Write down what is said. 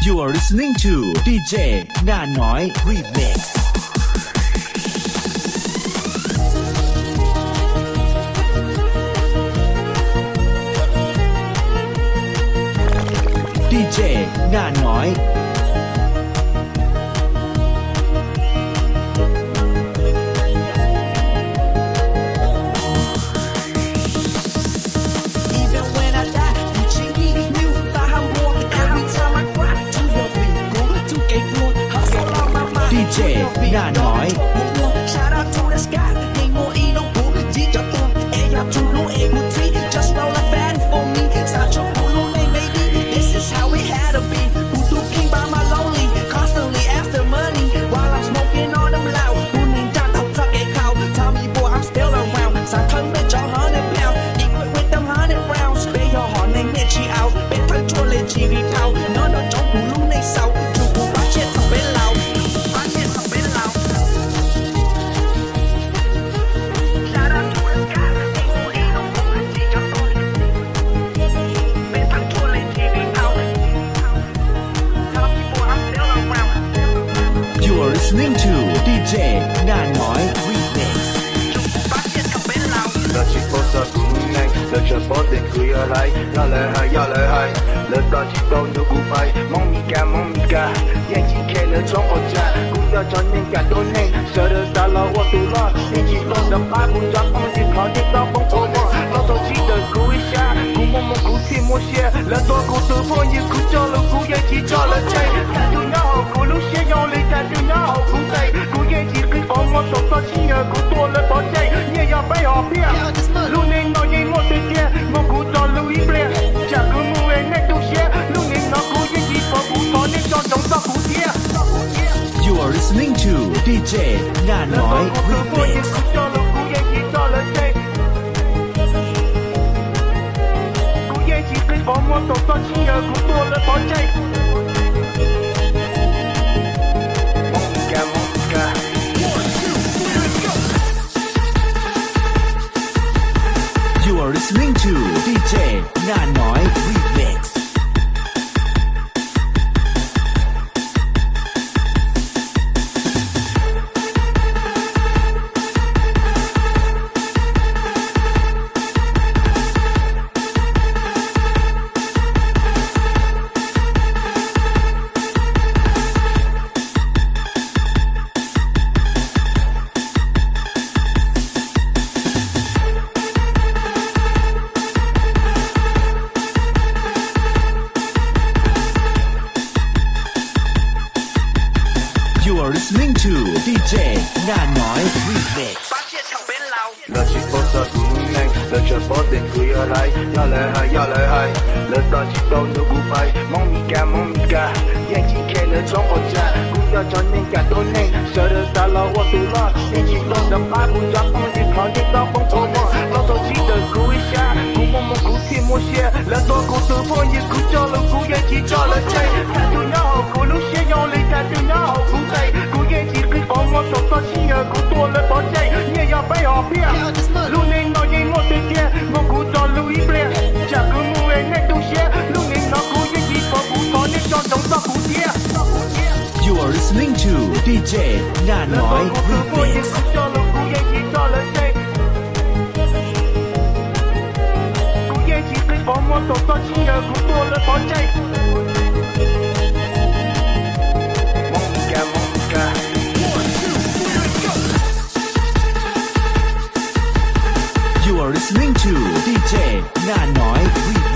You are listening to D J Nga Nói Remix. D J Nga Nói. Even when I die, you treat me new. Thought I'm broken every time I cry. To your big boo, to a boo, hustle on my mind. D J Nga Nói. Shout out to the sky, ain't more eat no boo. Chỉ cho tôi, em là chủ lũ em một tí. Just roll a fat for me. Sao cho boo lũ này, maybe this is how it had to be. Boo too king by my lonely, constantly after money. While I'm smoking on them loud, boo name John, don't tuck a cow. Tell me, boy, I'm still around. Xav thawj mej cov hundred pound, equip with them hundred rounds. Peb yog hom neeg mej tsis aus, peb thawj tshuaj le tsis ris phau. Nyob nrog cov kuv lub neej xaus, tsum kuv pab tsiaj txog peb laus. Pab tsiaj txog peb laus. You are listening to D J Nga Nói Remix. Lawv tsis paub txog kuv lub neej, lawv tsuas paub tias kuv yog hlais, yog lawv hais, yog lawv hais. Lawv tos tsis tau nrog kuv pais, Hmoob Mes Kas, Hmoob Mes Kas, yeej tsis khe lawv txhob nqua tsa. Kuv yog cov neeg kam tuab neeg, sawv daws xav los ua tus loj, yeej tsis tau ntawm qab kuv cov phooj ywg qhov nej txhob poob ua mos. Txhob tau sib tawm kuv ib sab, kuv muaj muag kuv thiaj muaj sia. Lawv tua kuv tus phooj ywg, kuv cog lus kuv yeej tsis tso lawv tseg. Thaum twg nyob hauv kuv lub siab zoo li thaum twg nyob hauv kuv tes, kuv yeej tsis qhib qhov muag thaum txoj sia yog kuv tua lawv pov tseg. Nyiaj yog peb hom phiaj, lub neej no yeej muaj tiag tiag, muab kuv tso lus ib pliag, tsam kuv mus es nej tu siab. Lub neej no kuv yeej tsis pom kuv thov nej tso ntsoov txog kuv thiab. You are listening to D J Nga Nói Remix. Kuv cog lus kuv yeej tsis tso lawv tseg. Kuv yeej tsis qhib qhov muag thaum txoj sia yog kuv tua lawv pov tseg. You are listening to D J Nga Nói Remix. You are listening to D J Nga Nói Remix. Lawv tsis paub txog kuv lub neej, lawv tsuas paub tias kuv yog hlais, yog lawv hais, yog lawv hais. Lawv tos tsis tau nrog kuv pais, Hmoob Mes Kas, Hmoob Mes Kas, yeej tsis khe lawv txhob nqua tsa. Kuv yog cov neeg kam tuab neeg, sawv daws xav los ua tus loj, yeej tsis tau ntawm qab kuv cov phooj ywg qhov nej txhob poob ua mos. Txhob tau sib tawm kuv ib sab, kuv muaj muag kuv thiaj muaj sia. Lawv tua kuv tus phooj ywg, kuv cog lus kuv yeej tsis tso lawv tseg. Thaum twg nyob hauv kuv lub siab zoo li thaum twg nyob hauv kuv tes, kuv yeej tsis qhib qhov muag thaum txoj sia yog kuv tua lawv pov tseg. Nyiaj yog peb hom phiaj, lub neej no yeej muaj tiag tiag, muab kuv tso lus ib pliag, tsam kuv mus es nej tu siab. Lub neej no kuv yeej tsis pom kuv thov nej tso ntsoov txog kuv thiab. You are listening to D J Nga Nói Remix. Kuv cog lus kuv yeej tsis tso lawv tseg. Kuv yeej tsis qhib qhov muag thaum txoj sia yog kuv tua lawv pov tseg. You are listening to D J Nga Nói Remix.